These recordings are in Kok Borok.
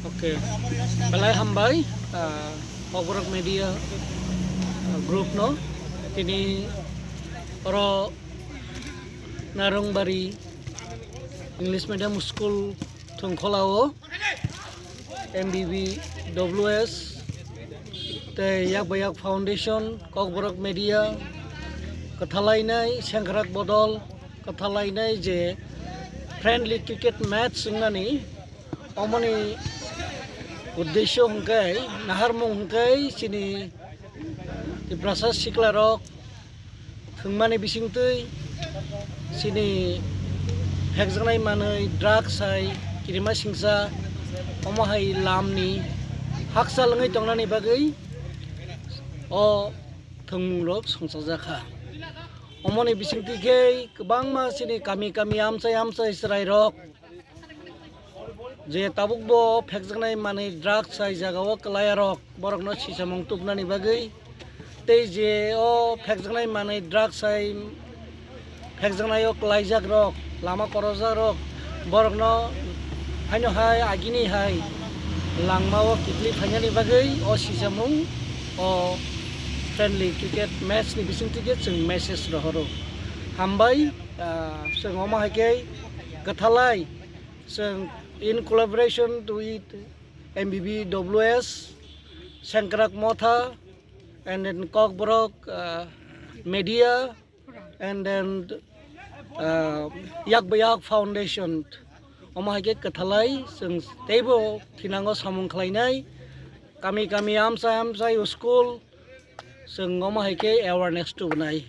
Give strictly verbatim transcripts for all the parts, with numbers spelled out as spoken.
Okay, belai hambai, ah, Kokborok Media, ah, Group no. Tini oro Narungbari English Medium School thwngkholao M B B W S tei Yak Bayak Foundation, Kokborok Media, kwthalainai sengkrak bodol, kwthalainai je friendly cricket match wngnani, omoni uddesyo hwnkhe, naharmung hwnkhe chini Tiprasa siklarok thwngmani bisingtwi chini phekjaknai manwi drugs hai kirima singsa omo hai lamni hakchal wngwi tongnani bagwi o thwngmungrok songchajakha. Omoni bisingtwi khe kwbangma chini kami kami amchai amchai chwrairok je tabuk bo phekjaknai manwi drugs hai jagao kwlaiarok borokno sisamung tubnani bagwi tei je o phekjaknai manwi drugs hai phekjaknai o kwlaijakrok lama korojakrok borokno haino hai agini hai langmao kiphilwi phainani bagwi o sisamung o friendly cricket match ni bisingtwi khe chwng message rohoro. Hambai, ah, chwng omo hai khe kwthalai chwng in collaboration with M B B W S, Sengkrak Motha, and then Kokborok, uh, Media, and then, uh, Yak Bayak Foundation. Omo hai khe kwthalai chwng teibo thinango samung khlainai. Kami kami amchai amchai school chwng omo hai khe awareness tubunai.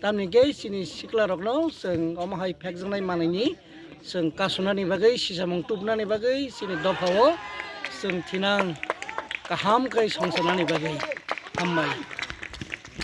Tamni khe chini siklarokno chwng omo hai phekjaknai manwini chwng kasunani bagwi, sisamung tubunani bagwi chini dophao chwng thinang kaham khe songchornani bagwi. Hambai.